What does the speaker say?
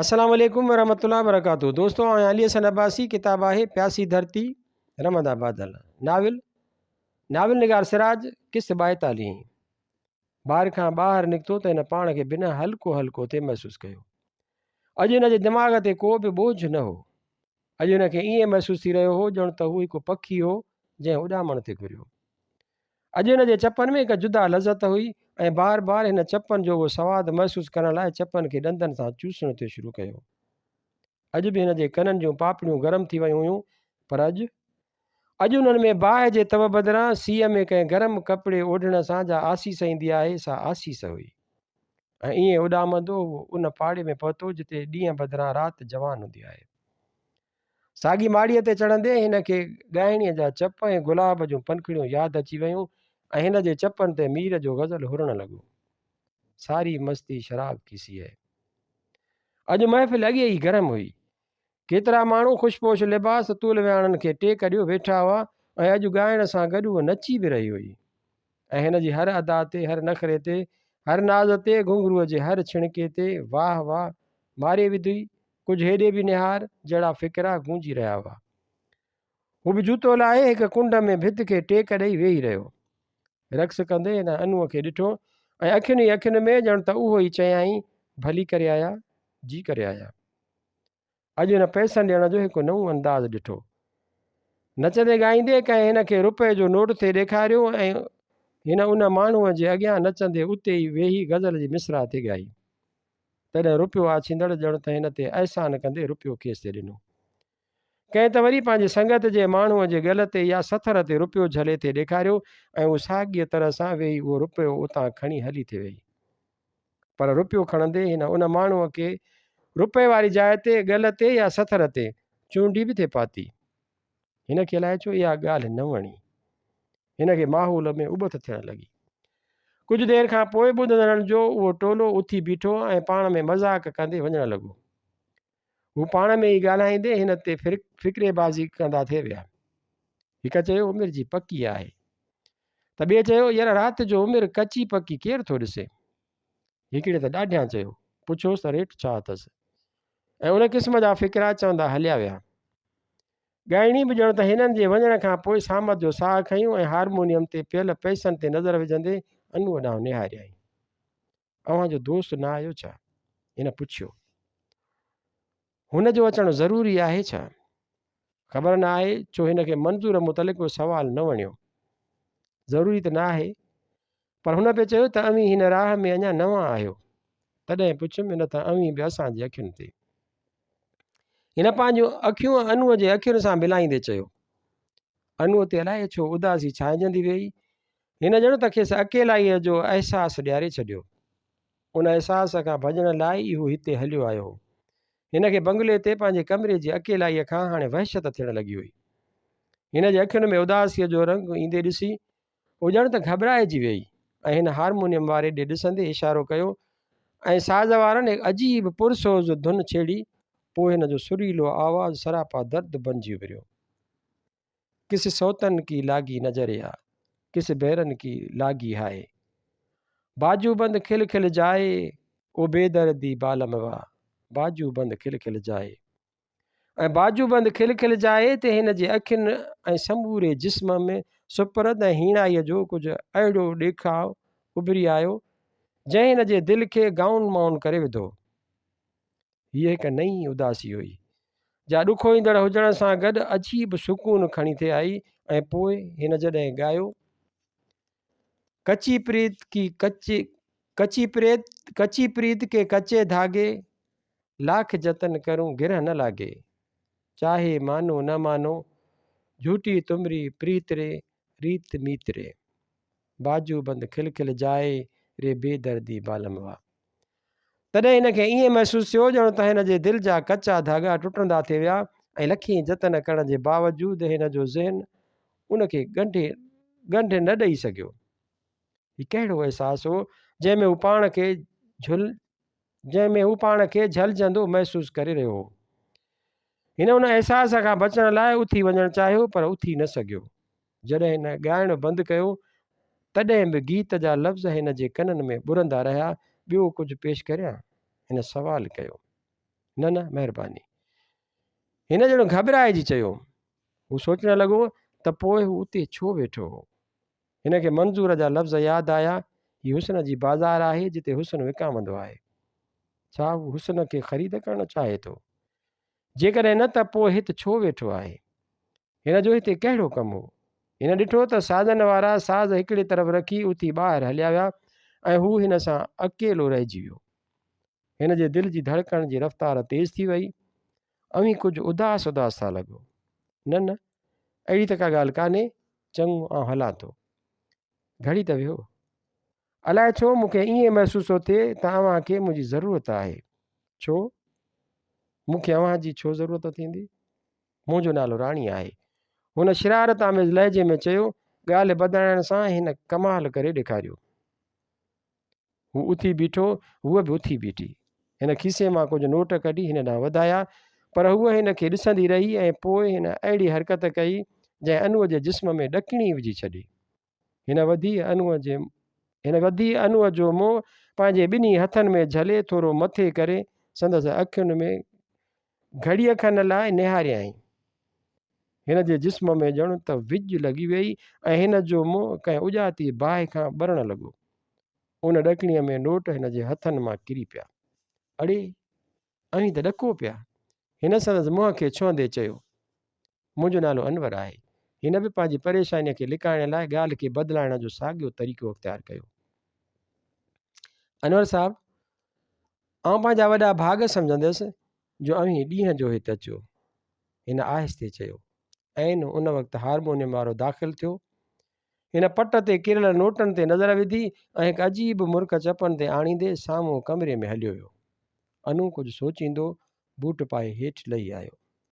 السلام عليڪم ورحمة الله وبرڪاته دوستو آئون علي حسن عباسي ڪتاب آهي پياسي ڌرتي رمضان بادل ناول ناول نگار سراج قسط ٻائيتاليهين بار کان ٻاهر نڪتو ته هن پاڻ کي بنهه هلڪو هلڪو ٿي محسوس ڪيو اڄ هن جي دماغ تي ڪو به ٻوجهه نه هو اڄ هن کي ائين محسوس ٿي رهيو هو ڄڻ ته هو هڪ پکي هو جنهن اڏامڻ ٿي گهريو اڄ هن جي چپن ۾ هڪ جدا لذت هئي ۽ بار بار هن چپن جو اهو سواد محسوس ڪرڻ لاء چپن کي ڏندن سان چوسڻ ٿي شروع ڪيو. اڄ به هن جي ڪنن جون پاپڙيون گرم ٿي ويون هيون پر اڄ؟ اڄ انهن ۾ باهه جي تئو بدران سيء ۾ ڪنهن گرم ڪپڙي اوڍڻ سان جا آسيس ايندي آهي سا آسيس هئي. ۽ ائين اڏامندو هو ان پاڙي ۾ پهتو جتي ڏينهن بدران رات جوان هوندي آهي. ساڳي ماڙيء تي چڙهندي هن کي ڳائڻيء جا چپ ۽ گلاب جون پنکڙيون ياد اچي ويون ۽ هن جي چپن تي مير جو غزل هرڻ لڳو. ساري مستي شراب ڪي سي هي. اڄ محفل اڳي ئي گرم هئي. ڪيترا ماڻهو خوشپوش لباس طول وياڻن کي ٽيڪ ڏيو ويٺا هئا ۽ اڄ ڳائڻ سان گڏ هوء نچي به رهي هئي ۽ هن جي هر ادا تي، هر نخري تي، هر ناز تي، گهنگهروء جي هر ڇڻڪي تي واهه واهه ماري وڌي ڪجهه هيڏي به نهار جهڙا فقرا گونجي رهيا هئا. هو به جوتو لاهي هڪ ڪنڊ ۾ ڀت کي ٽيڪ ڏئي ويهي رهيو. رقص ڪندي هن انوء کي ڏٺو ۽ اکين ئي اکين ۾ ڄڻ ته اهو ئي چيائين، ڀلي ڪري آيا، جي ڪري آيا. اڄ هن پئسن ڏيڻ جو هڪ نئون انداز ڏٺو. نچندي ڳائيندي ڪنهن هن کي رپئي جو نوٽ ٿي ڏيکاريو ۽ هن ان ماڻهوء جي اڳيان نچندي اتي ئي ويهي غزل جي مصرع ٿي ڳائي. تڏهن رپيو آڇيندڙ ڄڻ ته هن تي احسان ڪندي رپيو کيس ٿي ڏنو. ڪنهن ته وري پنهنجي سنگت جي ماڻهوء جي ڳل تي يا سٿر تي رپيو جهلي ٿي ڏيکاريو ۽ هو ساڳيء طرح سان ويهي اهو رپيو اتان کڻي هلي ٿي ويئي. پر رپيو کڻندي هن ان ماڻهوء کي رپئي واري جاء تي، ڳل تي يا سٿر تي، چونڊي به ٿي پاتي. هن کي الائي ڇو اها ڳالهه نه وڻي. هن کي ماحول ۾ اٻٿ ٿيڻ لڳي. ڪجهه دير کان پوء ٻڌندڙن جو اهو ٽولو اٿي بيٺو ۽ پاڻ ۾ مذاق ڪندي وڃڻ لڳو. هو پاڻ ۾ ئي ڳالهائيندي هن تي فقري بازي ڪندا ٿي ويا. هڪ چيو عمر جي پڪي آهي. ته ٻئي چيو يار رات جو عمر ڪچي پڪي ڪير ٿو ڏسي. هڪڙي ته ڏاڍيان چيو پڇوس ته ريٽ ڇا اٿس. ۽ ان قسم جا فقرا چوندا هليا ويا. ڳائڻي به ڄڻ ته هنن جي وڃڻ کان پوء سامت جو ساهه کنيو ۽ هارمونيم تي پيل پئسن تي نظر وجهندي انوء ڏانهن نهاريائين. اوهان جو دوست نه آيو ڇا؟ هن پڇيو. هن جو اچڻ ضروري آهي ڇا؟ خبر نه آهي ڇو هن کي منظور متعلق اهو سوال نه وڻيو. ضروري ته نه آهي، پر هن پئي چيو ته اوهين هن راهه ۾ اڃا نوان آهيو. تڏهن پڇيم نه ته اوهين به اسان جي اکين تي. هن پنهنجون اکيون انوء جي اکين سان ملائيندي چيو. انوء تي الائي ڇو اداسي ڇانئجندي ويئي. هن ڄڻ ته کيس اڪيلائيء جو احساس ڏياري ڇڏيو. ان احساس کان ڀڄڻ لاء ئي هو هتي هليو آيو هو. هن کي بنگلي تي پنهنجي ڪمري جي اڪيلائيء کان هاڻي وحشت ٿيڻ لڳي هئي. هن جي اکين ۾ اداسيء جو رنگ ايندي ڏسي هوء ڄڻ ته گهٻرائجي ويئي ۽ هن هارمونيم واري ڏي ڏسندي اشارو ڪيو ۽ ساز وارن هڪ عجيب پرسوز ڌن ڇيڙي، پوء هن جو سريلو آواز سراپا درد بنجي اڀريو. ڪس سوتن ڪي لاگي نظريا، ڪس بيرن ڪي لاگي هائي. باجو بند کل کل جائي، او بي دردي بالم وا، باجو بند کل کل جائي. ۽ باجو بند کل کل جائي تي هن جي اکين ۽ سموري جسم ۾ سپرد ۽ هيڻائيء جو ڪجهه اهڙو ڏيکاء اڀري آيو، جنهن هن جي دل کي گائون مائون ڪري وڌو. هيء هڪ نئين اداسي هئي، جا ڏکوئيندڙ هجڻ سان گڏ عجيب سڪون کڻي ٿي آئي ۽ پوء هن جڏهن ڳايو. ڪچي پريت ڪي ڪچي ڪچي پريت ڪچي پريت ڪي ڪچي ڌاڳي لاک جتن ڪرون گرهه نه لاڳي، چاهي مانو نه مانو، جهوٽي تمري پريت ري ريت ميت ري، باجو بند کل کل جائي ري بي دردي بالم وا. تڏهن هن کي ائين محسوس ٿيو ڄڻ ته هن جي دل جا ڪچا ڌاڳا ٽٽندا ٿي ويا ۽ لکين جتن ڪرڻ جي باوجود هن جو ذهن ان کي ڳنڍي ڳنڍ نه ڏئي سگهيو. هي ڪهڙو احساس هو جنهن ۾ هو پاڻ کي جهل جنهن ۾ هو پاڻ کي جهلجندو محسوس ڪري رهيو هو. هن ان احساس کان بچڻ لاء اٿي وڃڻ چاهيو پر اٿي نه سگهيو. جڏهن هن ڳائڻ بند ڪيو تڏهن به گيت جا لفظ هن جي ڪنن ۾ ٻرندا رهيا، ٻيو ڪجهه پيش ڪريان؟ هن سوال ڪيو. نه نه مهرباني. هن ڄڻ گهٻرائجي چيو. هو سوچڻ لڳو ته پوء هو اتي ڇو ويٺو هو؟ هن کي منظور جا لفظ ياد آيا، هي حسن جي بازار آهي جتي حسن وڪامندو آهي. ڇا هو حسن کي خريد ڪرڻ چاهي ٿو؟ جيڪڏهن نه ته پوء هت ڇو ويٺو آهي؟ هن جو هتي ڪهڙو ڪم هو؟ هن ڏٺو ته سازن وارا ساز هڪڙي طرف رکي اٿي ٻاهر هليا ويا ۽ هو هن سان اڪيلو رهجي ويو. هن جي دل جي ڌڙڪڻ جي رفتار تيز ٿي وئي. اوهين ڪجهه اداس اداس ٿا لڳو. نه نه، اهڙي ته ڪا ڳالهه ڪانهي. چڱو، آئون هلان ٿو. گهڙي ته ويهو. الائي ڇو مون کي ائين محسوس ٿو ٿئي ته اوهان کي منهنجي ضرورت آهي. ڇو؟ مون کي اوهان جي ڇو ضرورت ٿيندي؟ منهنجو نالو راڻي آهي. هن شرارت آميز لهجي ۾ چيو. ڳالهه بدلائڻ سان هن ڪمال ڪري ڏيکاريو. هو اٿي بيٺو، هوء به اٿي بيٺي. هن کيسي مان ڪجهه نوٽ ڪڍي هن ڏانهن وڌايا، پر هوء هن کي ڏسندي رهي ۽ پوء هن اهڙي حرڪت ڪئي، جنهن انوء جي جسم ۾ ڏڪڻي وجهي ڇڏي. هن وڌي انوء جي هن وڌي انوء جو منهن پنهنجي ٻنهي هٿن ۾ جهلي ٿورو مٿي ڪري سندس اکين ۾ گهڙيء کن لاء نهاريائين. هن جي جسم ۾ ڄڻ ته وڄ لڳي ويئي ۽ هن جو منهن ڪنهن اڄاتي باهه کان ٻرڻ لڳو. ان ڏڪڻيء ۾ نوٽ هن جي هٿن مان ڪري پيا. اڙي! اوهين ته ڏڪو پيا. هن سندس منهن کي ڇهندي چيو. منهنجو نالو انور آهي. هن به پنهنجي پريشانيء کي لڪائڻ لاء ڳالهه کي بدلائڻ جو ساڳيو طريقو اختيار ڪيو. انور صاحب! آئون پنهنجا وڏا ڀاڳ سمجهندس جو اوهين ڏينهن جو هت اچو. هن آهستي چيو. عين ان وقت هارمونيم وارو داخل ٿيو. هن پٽ تي ڪريل نوٽن تي نظر وڌي ۽ هڪ عجيب مرڪ چپن تي آڻيندي سامهون ڪمري ۾ هليو ويو. انو ڪجهه سوچيندو بوٽ پائي هيٺ لهي آيو.